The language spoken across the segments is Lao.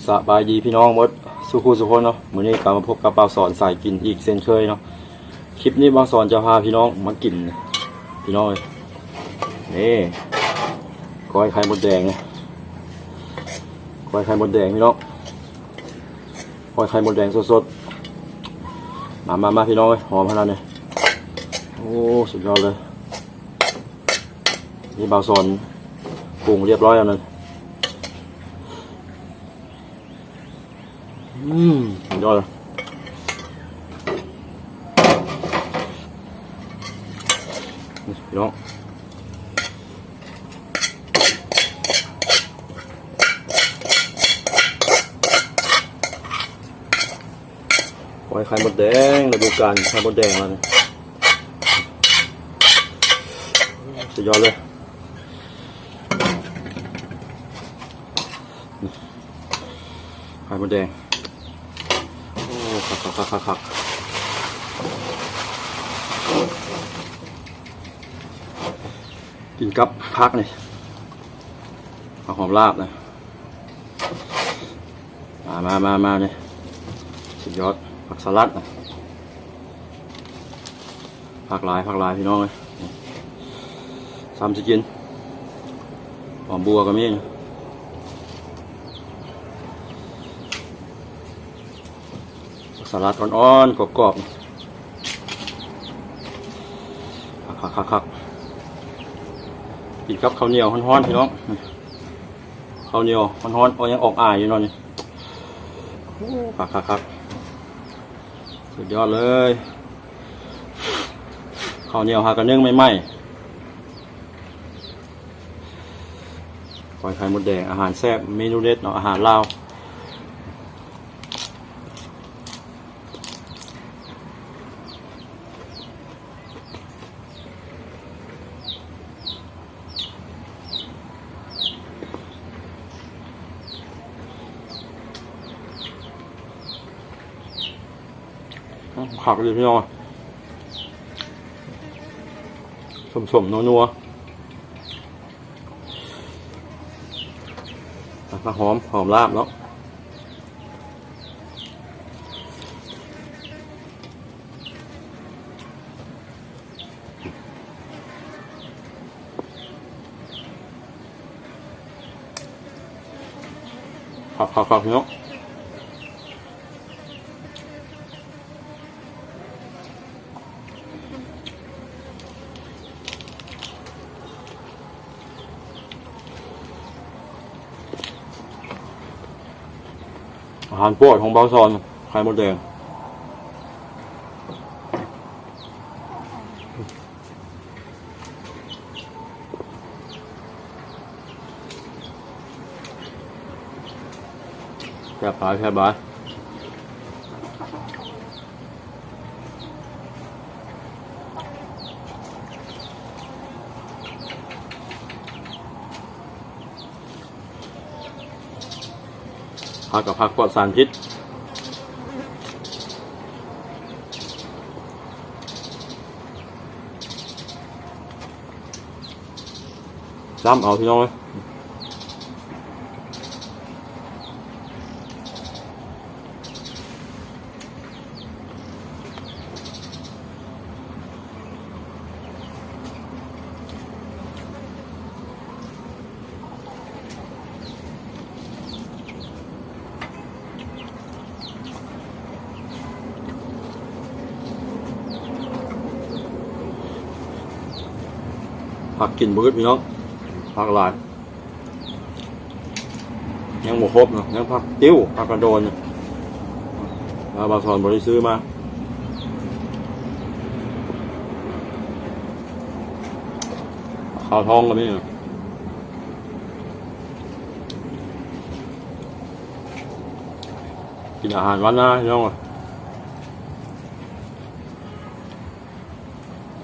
ສະບາຍດີພີ່ນ້ອງໝົດສູ່ຄູ່ສູ່ຄົນເນາະ. ມື້ນີ້ກໍມາພົບກັບບ່າວສອນສາຍກິນອີກເຊັ່ນເຄີຍເນາະ. ຄລິບນີ້ບ່າວສອນຈະພາພີ່ນ້ອງມາກິນ ພີ່ນ້ອງເອີຍ ນີ້ ກ້ອຍໄຂ່ມົດແດງ ກ້ອຍໄຂ່ມົດແດງພີ່ນ້ອງ ກ້ອຍໄຂ່ມົດແດງສົດໆ. ມາ ມາ ມາພີ່ນ້ອງເອີຍ ຫອມຂະໜາດນີ້. ໂອ້ ສຸດຍອດເລີຍ. ນີ້ບ່າວສອນປຸງຮຽບຮ້ອຍແລ້ວນັ້ນ. ອືມ ສຸດຍອດເລີຍ ນີ້ພີ່ນ້ອງ. ໂອ້ຍ ໄຂ່ມົດແດງ ລະດູການໄຂ່ມົດແດງແລ້ວນີ້ ສຸດຍອດເລີຍ. ໄຂ່ມົດແດງ ໂອ້ ຄັກໆໆໆ ກິນກັບຜັກນີ້ ຜັກຫອມລາບນະ. ມາ ມາ ມາ ມາ ນີ້ ສຸດຍອດ ຜັກສະຫຼັດນະ. ຜັກຫຼາຍ ຜັກຫຼາຍພີ່ນ້ອງເອີຍ ຊ້ຳຊິກິນ. ຫອມບົວກໍມີ ຜັກສະຫຼັດອ່ອນໆ ກອບໆ ຄັກໆໆ. ກິນກັບເຂົ້າໜຽວຮ້ອນໆ ພີ່ນ້ອງ. ເຂົ້າໜຽວຮ້ອນໆ ໂອ້ຍ ຍັງອອກອາຍຢູ່ເນາະນີ້. ໂອ້ ຄັກໆໆ ສຸດຍອດເລີຍ. ເຂົ້າໜຽວຫາກະໜຶ້ງໃໝ່ໆ. ກ້ອຍໄຂ່ມົດແດງ ອາຫານແຊບ ເມນູເດັດເນາະ ອາຫານລາວ. ຄັກເລີຍພີ່ນ້ອງ ສົ້ມໆ ນົວໆ. ຜັກຫອມ ຫອມລາບເນາະ. ຄັກໆໆ ເນາະ. ອາຫານໂປດຂອງບ່າວສອນ ໄຂ່ມົດແດງ. ແຊບຫຼາຍ ແຊບຫຼາຍ. ຜັກກະຜັກປອດສານພິດ. ຈ້ຳເອົາພີ່ນ້ອງເອີຍ. ຜັກກິນບໍ່ອຶດພີ່ນ້ອງ ຜັກຫຼາຍ. ຍັງບໍ່ຄົບເນາະ ຍັງຜັກຕິ້ວ ຜັກກະໂດນ ແລ້ວບ່າວສອນບໍ່ໄດ້ຊື້ມາ. ຂາວທອງກໍມີ. ກິນອາຫານບ້ານນາພີ່ນ້ອງເອີຍ.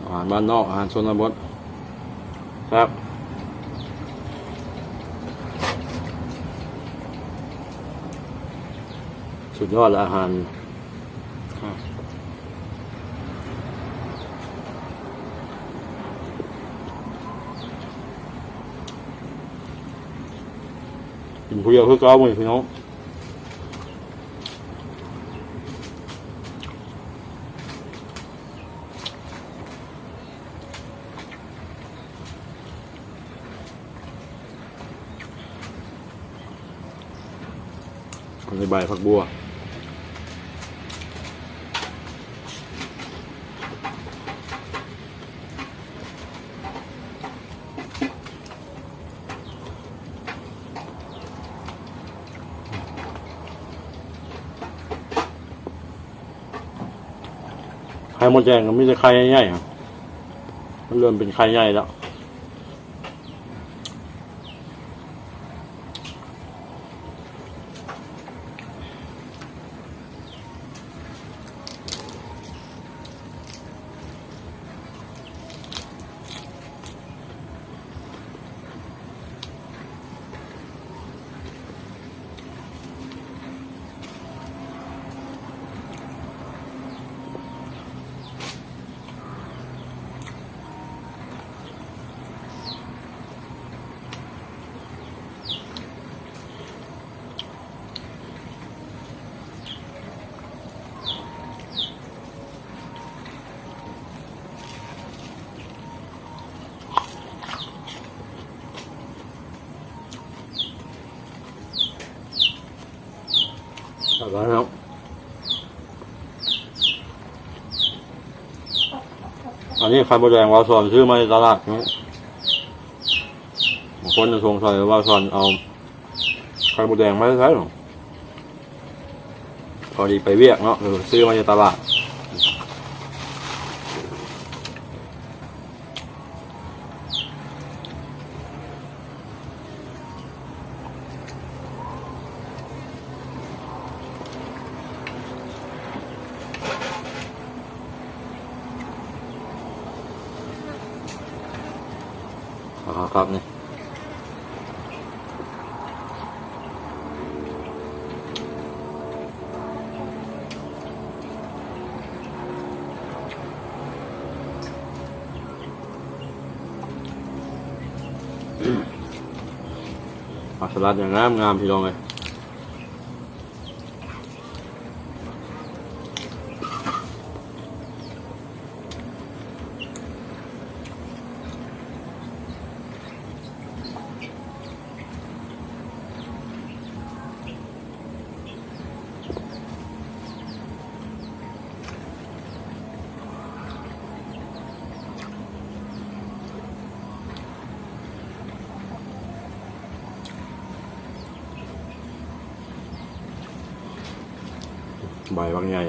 ອາຫານບ້ານນອກ ອາຫານຊົນນະບົດ ແຊບ ສຸດຍອດລະອາຫານ. ກິນຜູ້ດຽວຄືເກົ່າມື້ນີ້ພີ່ນ້ອງ. ໃນໃບຜັກບົວ ໄຂ່ມົດແດງກໍມີແຕ່ໄຂ່ໃຫຍ່ໆ ມັນເລີ່ມເປັນໄຂ່ໃຫຍ່ແລ້ວ. ແລ້ວກໍເນາະ ອັນນີ້ໄຂ່ມົດແດງ ບ່າວສອນຊື້ມາຈາກຕະຫຼາດເນາະ. ບາງຄົນຈະສົງໄສວ່າບ່າວສອນເອົາໄຂ່ມົດແດງມາແຕ່ໃສເນາະ. ພໍດີໄປວຽກເນາະ ເອີ ຊື້ມາຈາກຕະຫຼາດ. ອ່າ ຄັກນີ້ ຜັກສະຫຼັດຢ່າງງາມໆ ພີ່ນ້ອງເອີຍ. ໃບບັກໃຫຍ່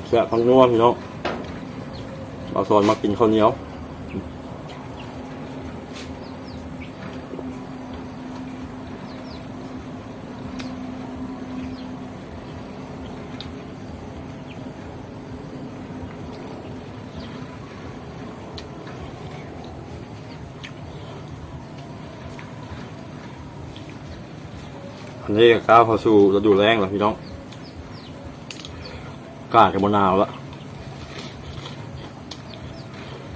ແຊບທັງນົວ ພີ່ນ້ອງ. ບ່າວສອນມັກກິນເຂົ້າໜຽວ. ອັນນີ້ກໍກ້າວເຂົ້າສູ່ລະດູແລ້ງແລ້ວ ພີ່ນ້ອງ. ອາກາດກໍບໍ່ໜາວລະ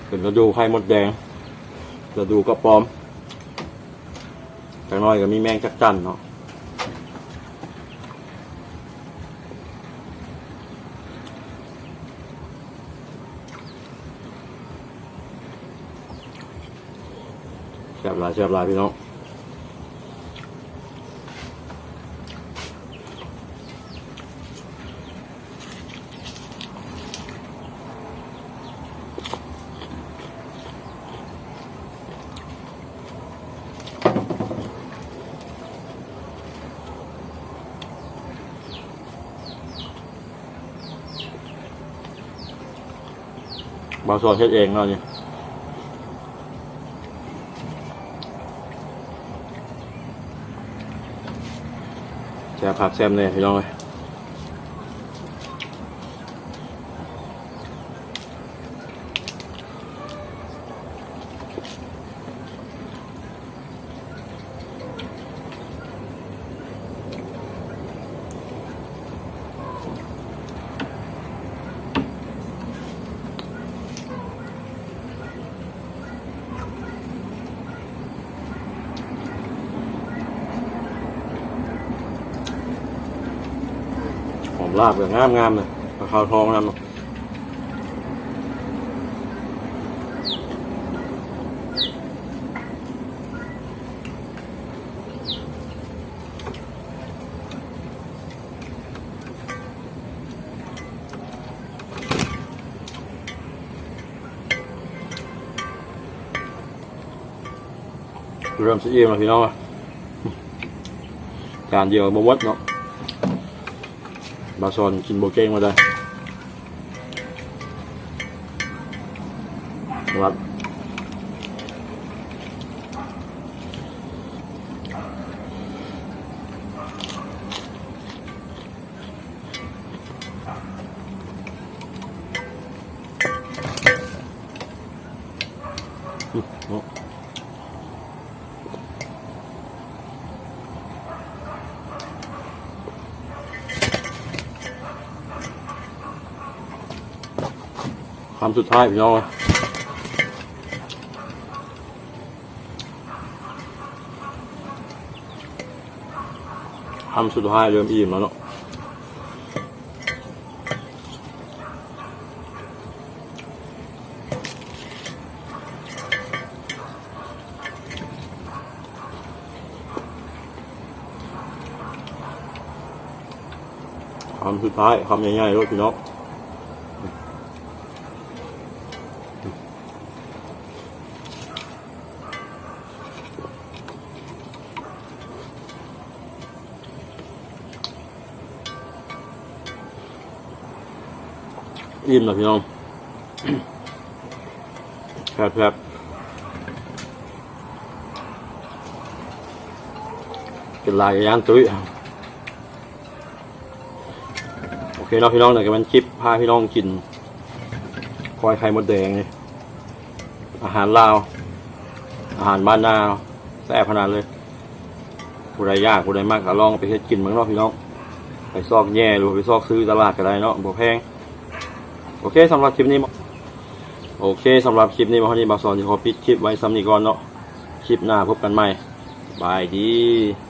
ເປັນລະດູໄຂ່ມົດແດງ ລະດູກະປອມ. ຈັກໜ້ອຍກໍມີແມງຈັກຈັ່ນເນາະ. ແຊບຫຼາຍ ແຊບຫຼາຍ ພີ່ນ້ອງ. ບ່າວສອນເຮັດເອງເນາະນີ້. ແຊບຄັກແຊບແນ່ ພີ່ນ້ອງເອີຍ. ແ ລາບກໍງາມໆ ເລີຍ ປາຄາວທອງນຳ. ເລີ່ມຊິອີ່ມແລ້ວພີ່ນ້ອງ ຈານດຽວບໍ່ໝົດເນາະ. ບາຊອນກິນບໍ່ເກັ່ງວ່າໄດ້. ຄຳສຸດທ້າຍພີ່ນ້ອງ ຄຳສຸດທ້າຍເລີ່ມອີ່ມແລ້ວເນາະ. ຄຳສຸດທ້າຍ ຄຳໃຫຍ່ໆ ໂລດພີ່ນ້ອງ. ອີ່ມແລ້ວພີ່ນ້ອງ ແຊບໆ ກິນຫຼາຍກໍຢ້ານຕຸ້ຍ. ໂອເຄເນາະພີ່ນ້ອງ ນີ້ກໍແມ່ນຄລິບພາພີ່ນ້ອງກິນກ້ອຍໄຂ່ມົດແດງນີ້ ອາຫານລາວ ອາຫານບ້ານນາ ແຊບຂະໜາດເລີຍ. ຜູ້ໃດຢາກ ຜູ້ໃດມັກກໍລອງໄປເຮັດກິນເບິ່ງເນາະພີ່ນ້ອງ ໄປຊອກແຍ່ ຫຼືວ່າໄປຊອກຊື້ຕະຫຼາດກໍໄດ້ເນາະ ບໍ່ແພງ. ໂອເຄ ສຳລັບຄລິບນີ້ ໂອເຄ ສຳລັບຄລິບນີ້ ມາຮອດນີ້ ບ່າວສອນຊິຂໍປິດຄລິບໄວ້ສ່ຳນີ້ກ່ອນເນາະ. ຄລິບໜ້າພົບກັນໃໝ່ ສະບາຍດີ.